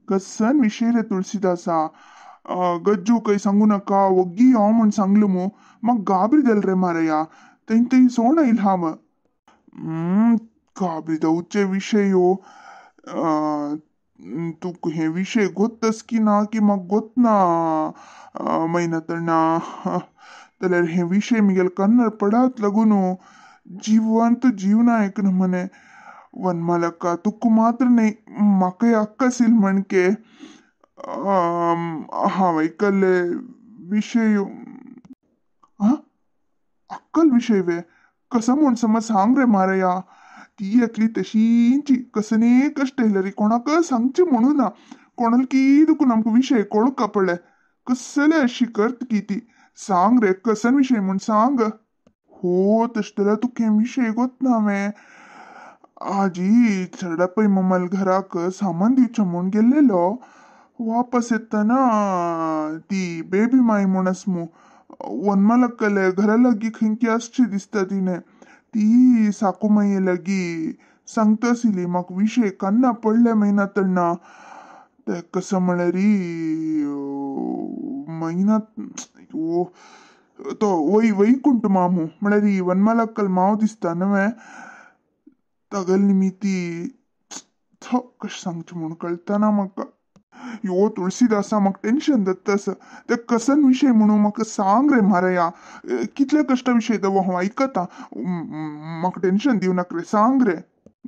कसन विशय रे तुळसीदासा? गज्जू काही सांगू नका वग्गी यो म्हूण सांगलो मू, म्हाका गाबरी जाल रे मारया, थंय थंय सोण आयल हांव. गाबरी जावचे विशय हो. तुका हे विशय गोत्तस की ना की म्हाका गोत ना मैनातण्णा, जाल्यार हे विशय म्हगेले कन्नार पडात लागून जिवंत जीवना एक नमने. वनमालक्का तुका मात्र न्हय म्हाकाय हक्क आशिल्लो म्हणके हांव आयकल्ले विशय. आं अक्कल विशय वे कसो म्हूण समज सांग रे मारया. ती एकली तशींची कसने कश्ट येयले रे, कोणाक सांगचें म्हणू ना, कोणाल की दुखून आमकां विशय कळूंक पडले, कसले अशी करत की ती. सांग रे कसन विशय म्हूण सांग. हो तशें जाल्यार तुका हें विशय गोत ना हांवें. आजी चेरडापय मम्माल घराक सामान दिवचें म्हूण गेल्लेलो, वापस येतना ती बेबी माई म्हूण आसा मू वनमालक्कले घरा लागीं खंय आसची दिसता तिणें, ती साकू माये लागीं सांगता आशिल्ली म्हाका विशय कान्ना पडले मैनातण्णा. ते कसो म्हळ्यार मैनात यो तो वै वैकुंठ मामू म्हळ्यार वनमालक्कल माव दिसता न्हय तागेले निमित्ती कशें सांगचें म्हूण कळटा ना म्हाका. यो तुळसीदासा म्हाका टेन्शन जाता आसा, ते कसन विशय म्हणून म्हाका सांग रे मारया, कितले कश्टा विशय तो हांव आयकता, म्हाका टेन्शन दिवं नाका रे, सांग रे.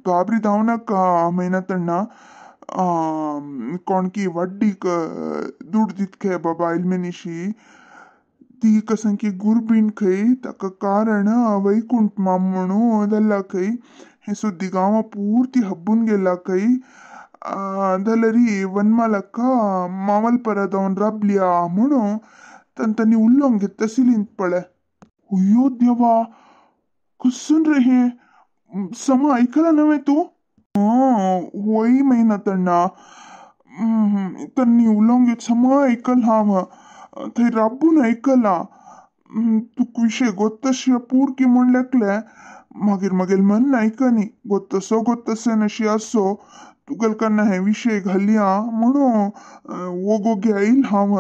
गाबरी धांव नाका मैनातण्णा. कोण की वाड्डीक दुड दितके बाबा इल्मेनिशी, ती कसं की गुरबीण खंय, ताका कारण वैकुंठ माम म्हणून जाल्ला खंय, हें सुद्दी गांवां पुर्ती हब्बून गेला खंय. जाल्यार वनमालक्का मावल परत राबल्या म्हणून तांणी उलोवंक घेतता आशिल्ली पळय. अय्यो देवा कसून रे हें समा आयकलां न्हय तूं? होय मैनातण्णा, तांणी उलोवंक घेत समा आयकलां हांव, थंय राबून आयकलां. तुका विशय गोत्तशे पुरकी म्हूण लेखलें, मागीर म्हगेलें मन आयकनी, गोत्तसो गोत्तसो अशी आसो तुगेले कन्ना हे विशय घालया म्हणून वोगोगी आयल हांव.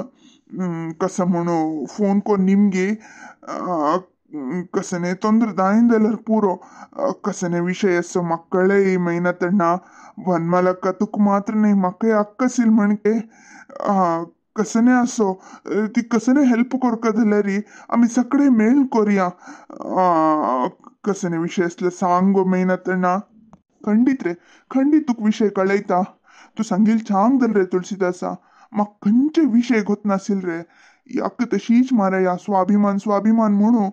कसो म्हणून फोन कोन्न निमगे कसने ತೊಂದ್ರೆ ದಾಯಿन जाल्यार पुरो, कसने विशय आसो म्हाका कळय मैनातण्णा. वनमालक्का तुका मात्र न्हय म्हाकाय हक्क आशिल्लो म्हणके कसने आसो ती कसने हेल्प करका जाल्यार आमी सगळे मेळून कोरया. कसने विशय आसले सांग गो मैनातण्णा. खंडीत रे खंडीत तुका विशय कळयता, तूं सांगील छांग जाल रे तुळसीदासा, म्हाका खंयचे विशय गोत नाशिल्ले रे. अक्क तशीच मारया स्वाभिमान स्वाभिमान म्हणून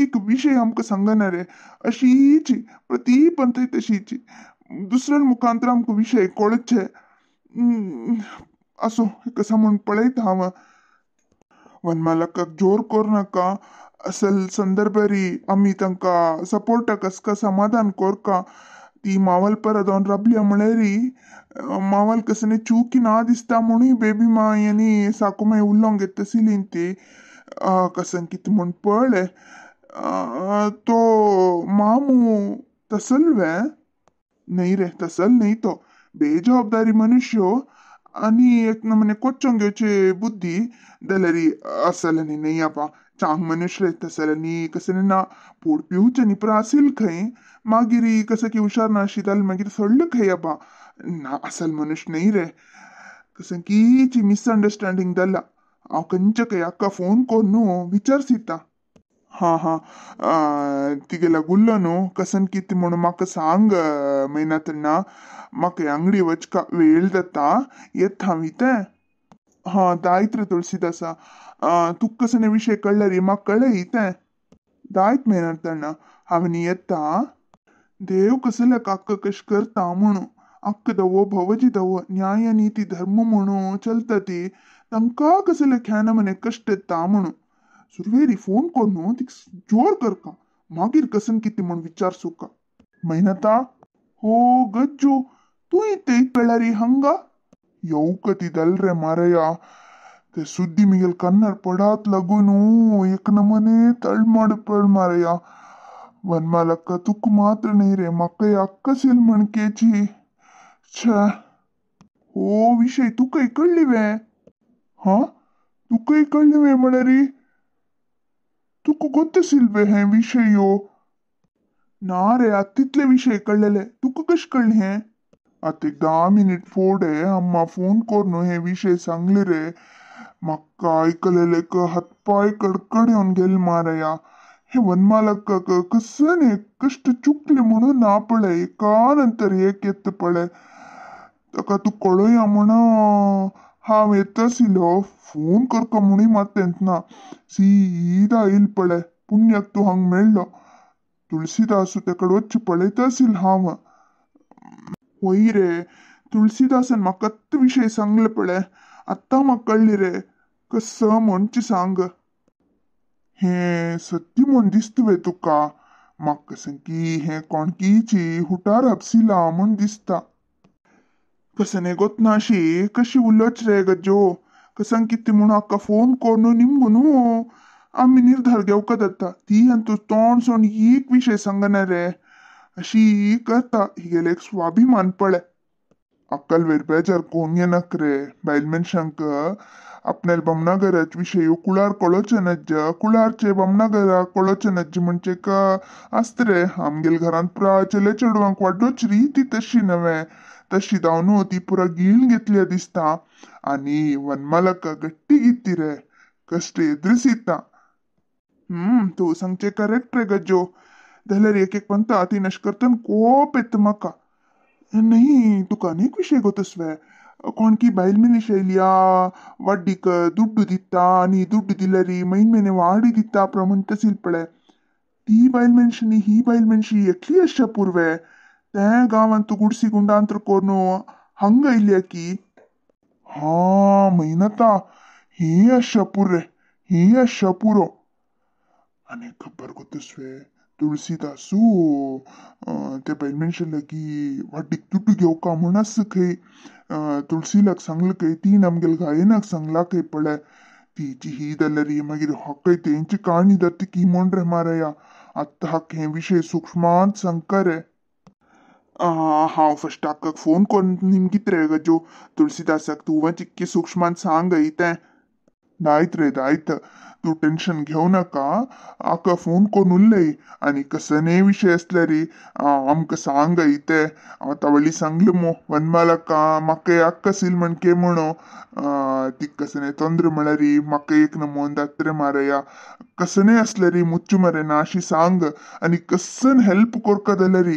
एक विशय आमकां सांगना रे, अशीच प्रती पंथय तशीच, दुसऱ्या मुखांतर आमकां विशय कळचे. असो कसा म्हूण पळयता हांव. वनमालकाक जोर कर नाका, असल संदर्भारी आमी तांकां सपोर्टाक आसका समाधान कोरका. ती मावल परत राबल्या म्हळ्यार मावल कसने चुकी ना दिसता म्हणून बेबी माय आनी साकू माय उलोवंक घेता आशिल्ली ती. कसन कितें म्हूण पळय तो मामू तसल वे न्हय रे, तसल न्हय तो बेजबाबदारी मनुष्य आनी एक नमने कोच्चोंक घेवची बुद्धी जाल्यार असल न्ही न्हय आपा चांग मनुष्य रे, तसल न्ही कसलें ना पोड पिवचें न्ही पुरो आशिल्लें खंय, मागीर कसं की हुशार ना अशी जाल्यार मागीर सोडलें खंय आबा, ना असल मनुष्य न्हय रे. कसं की मिसअंडरस्टँडींग जालां, हांव खंयच्या खंय हाका फोन कोन्न विचारसिता. हां हां तिगेल्या गुल्लो न्हू कसन कितें म्हणून म्हाका सांग मैनातण्णा, म्हाका अंगडी वचका वेळ जाता, येता हांव इतें. हां दायत रे तुळसीदासा, तुका कसने विशय कळ्ळ्यार म्हाका कळय तें. दायत मैनातण्णा, हांव न्ही येता. देव कसले काका कश करता म्हणून अक्क दवो भवजी दवो न्याय नीती धर्म म्हणून चलता ती, तांकां कसले ख्यान मने कश्ट येता म्हणून सुरवेरी फोन कोन्न तिका जोर करका, मागीर कसन कितें म्हूण विचार सुका. मैनाता हो गज्जू तूं इतें वेळारी हांगा येवकती जाल रे मारया, ते सुद्दी म्हगेले कन्नार पडात लागून एक नमने तळमाड पळ मारया. वनमालक्का तुका मात्र न्हय रे म्हाकाय हक्क आशिल्लो म्हणकेची. छे हो विशय तुकाय कळ्ळी वे? हा तुकाय कळ्ळी वे म्हळ्यार तुका गोत्तसिल्वे हे विशय यो? ना रे आत तितले विशय कळ्ळेले, तुका कशें कळ्ळें हें? आतां एक 10 मिनीट फोडे अम्मा फोन कोरून हे विशय सांगले रे. म्हाका आयकलेले हातपाय कडकड येवन गेले मारया. हे वनमालक कसन हे कश्ट चुकले म्हणून ना पळय, एका नंतर एक येता पळय. ताका तूं कळोया म्हण हांव येताशिल्लो, फोन करका म्हणूय मात तेंतना सीदा येयल पळय. पुण्याक तूं हांगा मेळ्ळो. तुळसीदासू तेका वच्चे पळयताशील हांव. वय रे तुळसीदासान म्हाका विशय सांगले पळय, आत्तां म्हाका कळ्ळी रे. कसं म्हणचे सांग, हें सत्य म्हूण दिसता वे तुका? म्हाका सामकी हें कोणकीची हुटार हापसिला म्हूण दिसता. कसने गोतनाशी कशी उलोच रे गज्जो, कसं कितें म्हूण हाका फोन करून निमगो न्हू आमी निर्धार घेवका जाता. ती आनी तूं तोंड सोंड एक विशय सांगना रे, अशी करता. हिगेले एक स्वाभिमान पळय. अक्कल वेर बेजार कोण येनाक रे. बायल मनशांक आपणाल्या बामणाघराचे विशय कुळार कळोचे नज्ज, कुळारचे बामणाघराक कळोचे नज्ज म्हणचे आसता रे. आमगेले घरांत पुरा चले चेडवांक वाडोच री ती तशी नव्हे, तशी जावन ती पुरा गिळून घेतली दिसता. आनी वनमालक गट्टी घेतली रे, कश्ट एद्रिसिता. तूं सांगचें करेक्ट रे गज्जो. जाल्यार एक एक पंता ती नश करतन कोप येता म्हाका. न्ही तुका आनी एक विशय गोतसवे, कोणकी बायल मनीस येयल्या वाड्डीक दुड्डू दिता आनी दुड्डू दिल्यार म्हयने म्हयने वाडी दिता प्रमाण तसील पळय. ती बायल मनशी न्ही ही बायल मनशी एकली आसच्या पुर्वे ते गांवांत तूं गुडसी गुंडांतर करून हांगा येयल्या की. हा म्हयनाता ही आसच्या पुरे, ही आसच्या पुरो. आनी खबर गोतसवे तुळसीदासू त्या बायल मनशा लागीं वाड्डीक दुड्डू घेवका म्हूण आसा खंय. तुळसीलाक सांगलां खंय, तीन आमगेल्या गायनाक सांगला खंय पळय. तिची ही जाल्यार मागीर हाका तेंची काणी जाता की म्हूण रे मारया. आतां हाका हे विशय सुक्ष्मांत सांगका रे. हांव फस्ट हाका फोन करून निमगीत रे गज्जो तुळसीदासाक, तूं चिक्की सुक्ष्मांत सांग तें. दायत रे दायत, तूं टेन्शन घेवं नाका. हाका फोन करून उलय आनी कसलेय विशय आसल्यार आमकां सांग तें. आतां व्हडली सांगलें मो वनमालका म्हाका अक्का सील म्हणके म्हणो. ती कसलें तोंद्र म्हळ्यार म्हाका एक नमोन जाता रे मारया. कसलेय आसल्यार मुच्चू मरे ना अशी सांग. आनी कसन हेल्प करका जाल्यार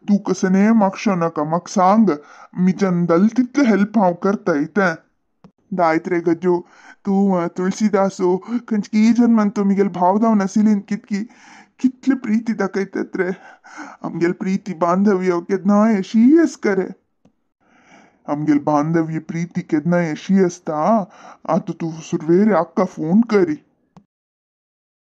तूं कसलेय मागशो नाका, म्हाका सांग. मिच्यान जालें तितलें हेल्प हांव करता तें. दायत रे गज्जो, तूं तुळसीदासो खंयची जन्मान तूं मिगेल भाव जावन आशिल्ली कितकी कितली प्रीती दाखयतात रे. आमगेल प्रीती बांधव्य केन्नाय अशी आसका रे. आमगेल बांधव्य प्रीती केन्नाय अशी आसता. आतां तूं सुरवेर आक्का फोन करी.